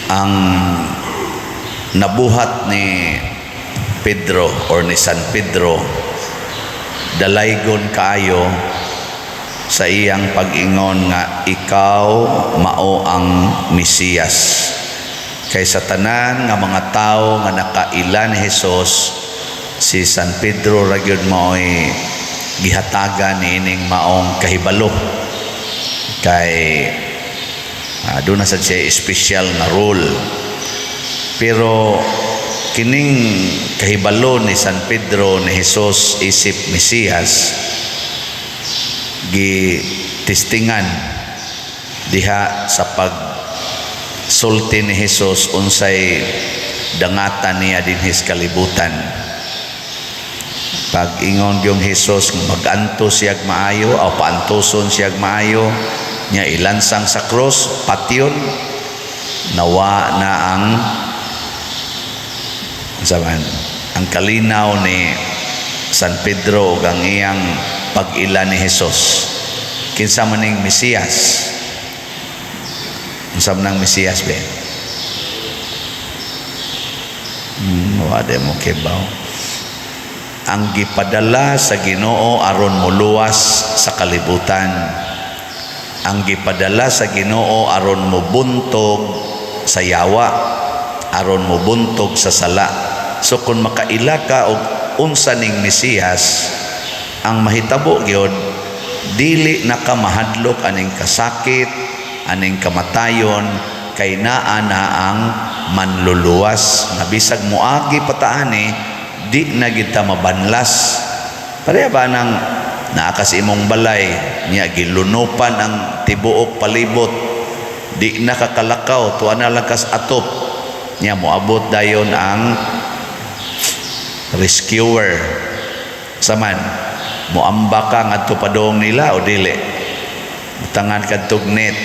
Ang nabuhat ni Pedro or ni San Pedro, dalaygon kaayo sa iyang pag-ingon nga ikaw mao ang Mesiyas. Kay sa tanan nga mga tawo nga nakaila ni Jesus, si San Pedro ra gyud mao'y gihatagan niining maong kahibalo, kay doon na sad siya special nga role. Pero kining kahibalo ni San Pedro ni Jesus isip Mesiyas, gi-testingan diha sa pag sulti ni Jesus unsay dangatan niya dinhi sa kalibutan. Pag ingon yung Jesus nga mag-antos siyag maayo o paantoson siyag maayo niya, ilansang sa cross, patyon, nawa na ang saban ang kalinaw ni San Pedro ug ang iyang pag-ila ni Jesus. Kinsa man ning Mesiyas? Unsa man ang Mesiyas be? Wa di mo kibaw. Ang gipadala sa Ginoo aron moluwas sa kalibutan. Ang gipadala sa Ginoo aron mobuntog sa yawa, aron mobuntog sa sala. So kung makaila ka og unsa ning Mesiyas, ang mahitabo gyud, dili na ka mahadlok aning kasakit, aning kamatayon, kay naa na ang manluluwas nga bisag moagi pa ta ani, di na gyud ta mabanlas. Pareha ba nang naa ka sa imong balay niya, gilunupan ang tibuok palibot, di na ka kalakaw, tuwa na lang kas atop niya, moabot dayon ang rescuer. Saman moambak ka ngadto padong nila o dili? Butangan kadtog net,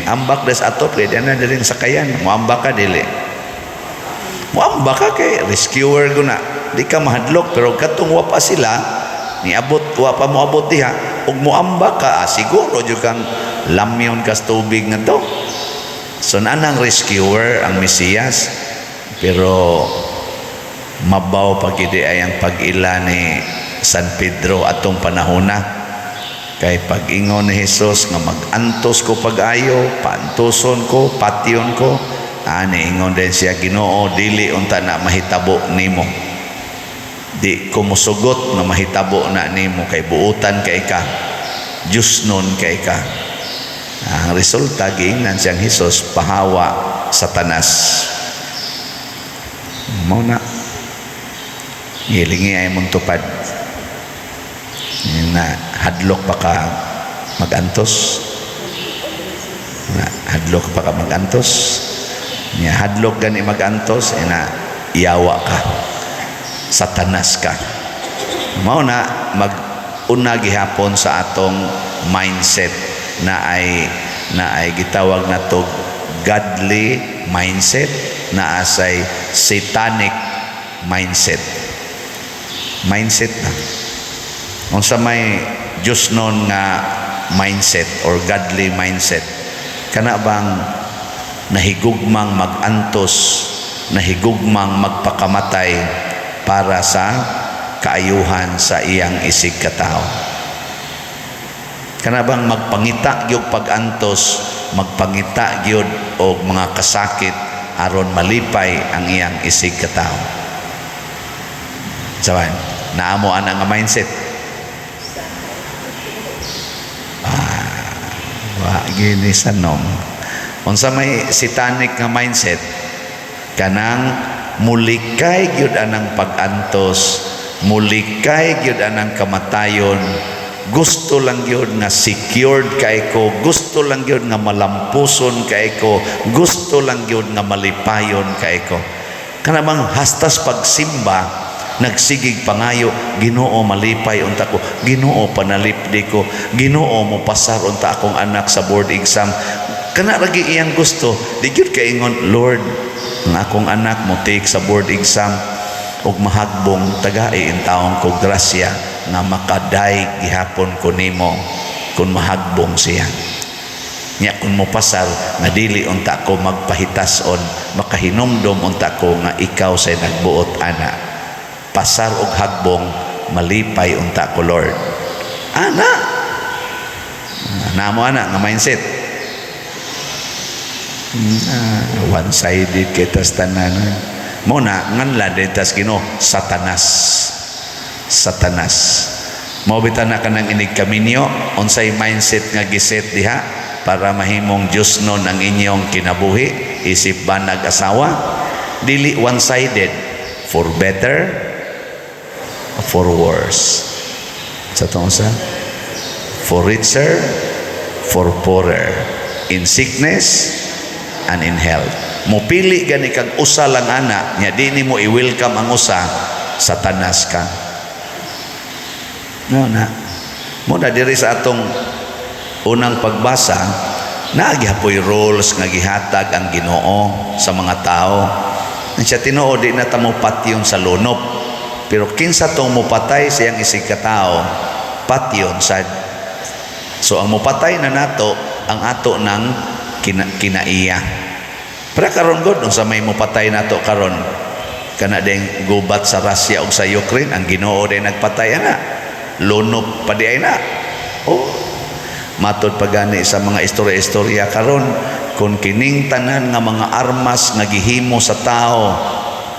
ambak des atop kay di na diri sakayan. Moambak ka, dili? Moambak ka kay rescuer guna, di ka mahadlok. Pero katong wa pa sila niabot, wa pa moabot diha ug moambak ka, siguro jud kang lamyon kas tubig ngadto. So nanang rescuer ang Mesiyas, pero mabaw pa gyud ay ang pag-ila ni San Pedro atong panahona, kay pag-ingon ni Jesus nga mag-antos ko pag-ayo, paantoson ko, patyon ko, ani ingon din siya, "Ginoo, dili unta na mahitabo nimo. Di ko mosugot nga mahitabo na nimo kay buutan kay ka, Diyos nun kay ka." Ang resulta, giingnan siyang Jesus, "Pahawa, Satanas." Mao na gilingi ay mong tupad na hadlok pa ka magantos, na hadlok pa ka magantos niya, hadlok gani magantos, eh, na yawa ka, Satanas ka. Mao na mag una gihapon sa atong mindset na ay gitawag na to godly mindset, na asay satanic mindset. Mindset na, unsa may Diyos nun nga mindset or godly mindset? Kana bang nahigugmang magantos, nahigugmang magpakamatay para sa kaayuhan sa iyang isig katao? Kana bang magpangita gyud pag-antos, magpangita gyud og mga kasakit aron malipay ang iyang isig katao? Saban, naamo ana nga mindset? Wa gini sa nom. Unsa may satanic nga mindset? Kanang mulikay gyud anang pag-antos, mulikay gyud anang kamatayon, gusto lang gyud nga secured kay ko, gusto lang gyud nga malampuson kay ko, gusto lang gyud nga malipayon kay ko. Kana bang hastas pagsimba nagsigig pangayo, "Ginoo, malipay unta ko. Ginoo, panalipdi ko. Ginoo, mo pasar unta akong anak sa board exam." Kana lagi iyang gusto. Di gyud kaingon, "Lord, ang akong anak mo take sa board exam ug mahagbong, tagai intawon ko grasya nga makaday gihapon ko nimo kung mahagbong siya." Nya kung mopasar nga dili unta ko magpahitason, makahinumdom unta ko nga ikaw say nagbuot ana. Pasar og hagbong, malipay unta ko, Lord. Ana. Namo ana nga mindset. One-sided kita sa tanan. Mo na nganlan din tas Ginoo Satanas. Satanas. Mao bitaw na kanang inig kaminyo, unsay mindset nga giset diha para mahimong Diyos nun ang inyong kinabuhi isip ba nag-asawa, dili one-sided, for better, for worse, sa tong sa for richer, for poorer, in sickness and in health. Mupili gani kag usa lang ana nya di nimo i-welcome ang usa, Satanas ka. No na mo na diri sa atong unang pagbasa, naa gihapoy rules nga gihatag ang Ginoo sa mga tao. Siya tinuod, di na ta mo patyon sa lunop, pero kinsa tong mopatay siyang isig katao, patyon sad. So ang mopatay na nato ang ato ng kinaiya. Pero karon god, unsa may mopatay nato karon? Kana ding gubat sa Russia ug sa Ukraine, ang Ginoo din nagpatay ana. Lunop pa di ay na. Oh, matod pa gani sa mga istorya-istorya karon, kung kining tanan nga mga armas nga gihimo sa tao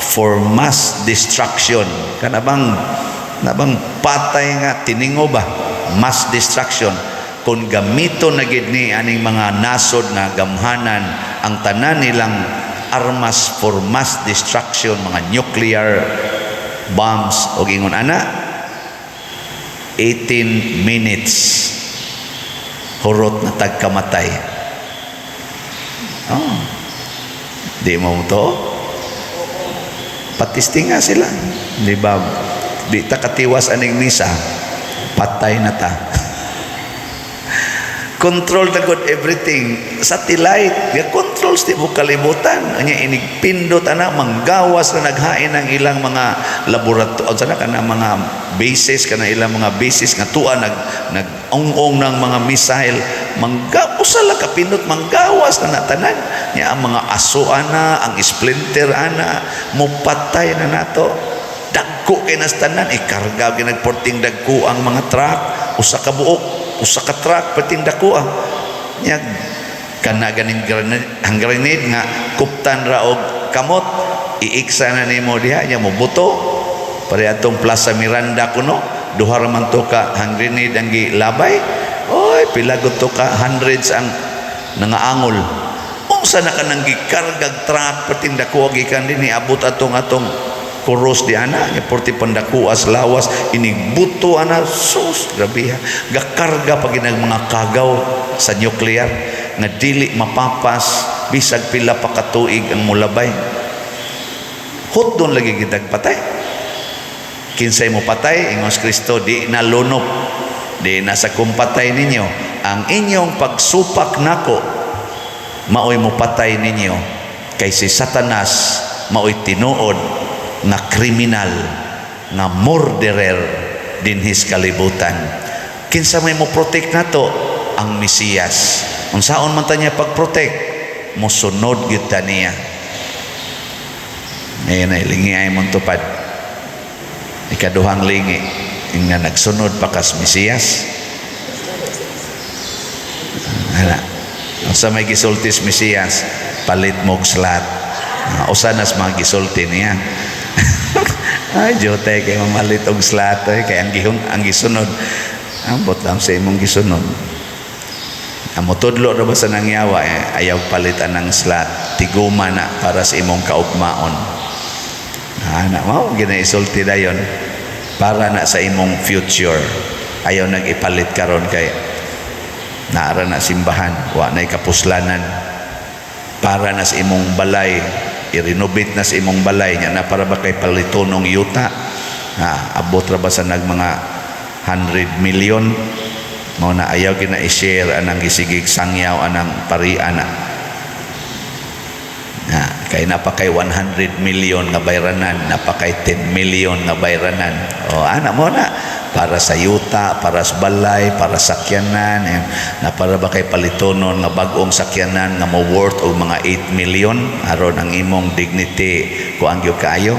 for mass destruction, kana bang na bang patay nga tiningo ba, mass destruction, kung gamito na gid ni aning mga nasod nga gamhanan ang tanan nilang armas for mass destruction, mga nuclear bombs og ingon ana, 18 minutes hurot na tagkamatay. Oh. Di mo to? Patisting nga sila. Di ba? Di ta katiwas aning misa, patay na ta. Control na God everything. Satellite, ya controls di mo kalibutan. Anya inig pindot ana, manggawas na naghain ang ilang mga laboratorio, sana kana mga bases, kana ilang mga bases nga tuwa nag nag-ong ng mga missile, mangga usa lang ka pindot, manggawas na natanan. Nya ang mga aso ana, ang splinter ana, mupatay na nato. Dagko kay nas tanan, ikarga ginagporting dagko ang mga truck, usa ka buok, usa ka truck perting dako ah. Nya kana ganing grenade, ang grenade nga kuptan ra og kamot, iiksa na nimo diha nya mobuto. Pare atong Plaza Miranda kuno, duha ra man to ka hand grenade ang gilabay. Oy, pila gud to ka hundreds ang nangaangol. Unsa na kanang gikargag truck perting dako gikan dinhi abot atong atong kuros di ana nya, porti pandakuas lawas inigbuto ana. Sus, grabe ha. Gakarga pa ginag mga kagaw sa nuclear nga dili mapapas bisag pila pa katuig ang mulabay. Hotdon lagi gitag patay. Kinsay mo patay, ingon si Kristo, di na lunop, di na sa kumpatay ninyo. Ang inyong pagsupak nako maoy mo patay ninyo, kay si Satanas maoy tinuod nga kriminal nga murderer dinhis kalibutan. Kinsa may mo protect nato? Ang Mesiyas. Unsaon man ta niya pag-protect? Mosunod gyud ta niya. Ngayon ay lingi ay mong tupad. Ikaduhang lingi nga nagsunod pa kas Mesiyas. Ana. Unsa may gisultis Mesiyas? Palit mo og slot. Usa nas mga gisulti niya. Ay, jote kay mamalit og slot ay kay ang gihong ang gisunod. Ambot lang sa imong gisunod. Ang motudlo ra ba sa nangyawa eh, ayaw palit anang slot. Tiguma na para sa imong kaugmaon. Ana mao ginaisulti dayon para na sa imong future. Ayaw nag-ipalit karon kay naara na simbahan, wa na'y kapuslanan. Para na sa imong balay, i-renovate na sa imong balay nya na para ba kay palitonong yuta. Ha, abot ra ba sa nag mga 100 million? Mao na ayaw gina i-share anang gisigig sangyaw anang parian na. Na, kay napakay 100 million nga bayranan, napakay 10 million nga bayranan. O ana mo na. Para sa yuta, para sa balay, para sa sakyanan, eh, na para ba kay palitonon nga bag-ong sakyanan nga mo worth og mga 8 million aron ang imong dignity kuan gyud kaayo?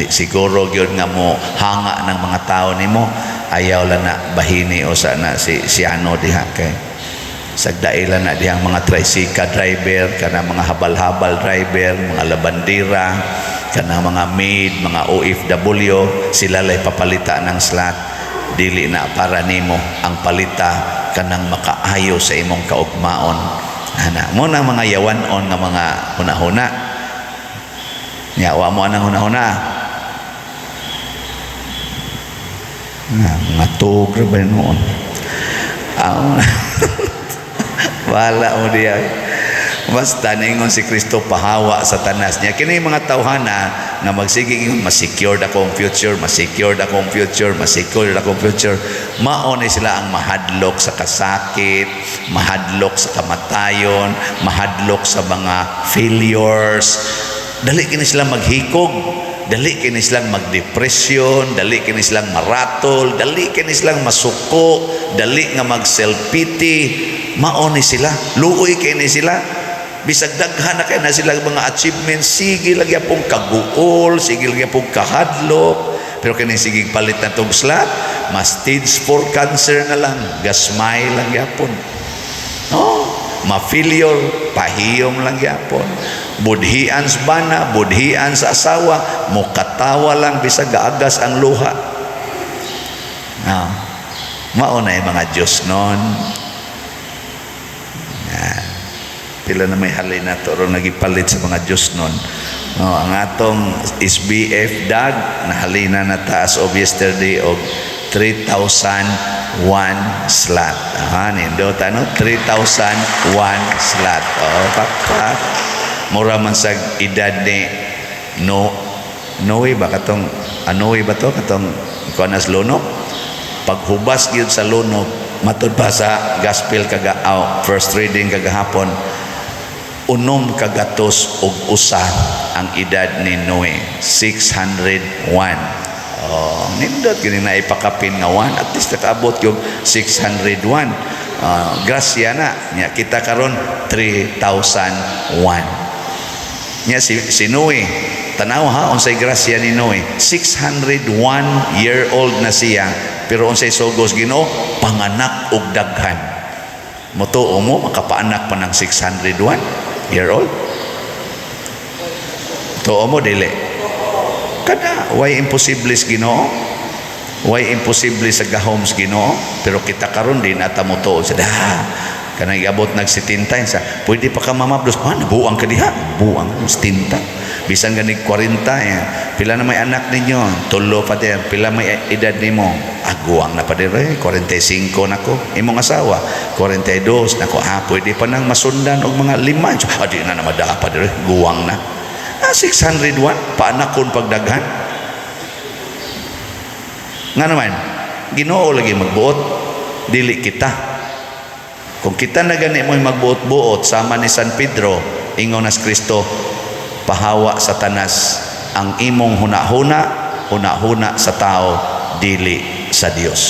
Siguro gyud nga mo hanga ng mga tao nimo. Ayaw lang na, bahini o sa na si siyano diha kay sagdailan na dihang mga tricycle driver, kana mga habal-habal driver, mga labandira, kana mga maid, mga OFW, sila lay papalita ng slot. Dili na para nimo ang palita, kanang makaayo sa imong kaugmaon ana mo na mga yawan-on nga mga hunahuna nya. Wa mo anang hunahuna na mga tug ra ba noon. Ah, wala mo diya. Basta ningon si Kristo, "Pahawa, Satanas." Niya kini mga tawhana nga magsige ingon, "Ma-secured akong future, ma-secured akong future, ma-secured akong future," mao ni sila ang mahadlok sa kasakit, mahadlok sa kamatayon, mahadlok sa mga failures. Dali kini sila maghikog, dali kini silang magdepresyon, dali kini silang maratol, dali kini silang masuko, dali nga mag self pity. Mao ni sila, luoy kini sila. Bisag daghan na kay na sila mga achievements, sige lagi pong kaguol, sige lagi pong kahadlok. Pero kini sige palit na tong slot, ma stage 4 cancer na lang, gasmay lang gyapon, no? Ma-failure, pahiyom lang gyapon. Budhian sa bana, budhian sa asawa, mukatawa lang bisag gaagas ang luha. No. Mao na yung mga Diyos nun. Yan. Pila na may halin na to ron nagipalit sa mga Diyos nun. No, ang atong SBF dag nahalina na taas of yesterday og 3,001 slot. Aha, nindot ano? 3,001 slot. Oh, pakpak. Mura man sa edad ni no Noe ba, katong Anoe ba to, katong kuan as lunok. Paghubas gyud sa lunok, matud pa sa gospel kaga, oh, first reading kagahapon, 601 ang edad ni Noe, 601. Oh, nindot gini na ipakapin nga 1, at least nakaabot yung 601. Grasya na nya kita karon 3001 nya. Si Noe, tanaw ha, unsay grasya ni Noe? 601 year old na siya, pero unsay sugos Ginoo? "Panganak og daghan." Motuo mo makapaanak pa ng 601 year old? Tuo mo dili? Kada way imposible sa Ginoo, way imposible sa gahom sa Ginoo. Pero kita karon din ata mo tuo sa da kanang iabot nag 70 sa pwede pa ka mamablos. Ah, nabuang ka diha, buang 70, bisan ganig 40, eh. "Pila na may anak ninyo?" "Tulo, pader." "Pila may edad nimo?" "Aguang na, pader, eh. 45 na ko." "Imong asawa?" "42 na ko." "Ah, pwede pa nang masundan og mga 5." "Ah, di na na madaa, pader, eh. Guwang na." Ah, 601, paanakon pagdaghan. Nga naman, Ginoo lagi magbuot, dili kita. Kung kita na gani mo'y magbuot-buot sama ni San Pedro, ingon nas Kristo, "Pahawa, Satanas, ang imong hunahuna, hunahuna sa tao, dili sa Dios."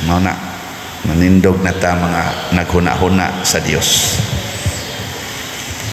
Mao na, manindog na ta mga naghuna-huna sa Dios.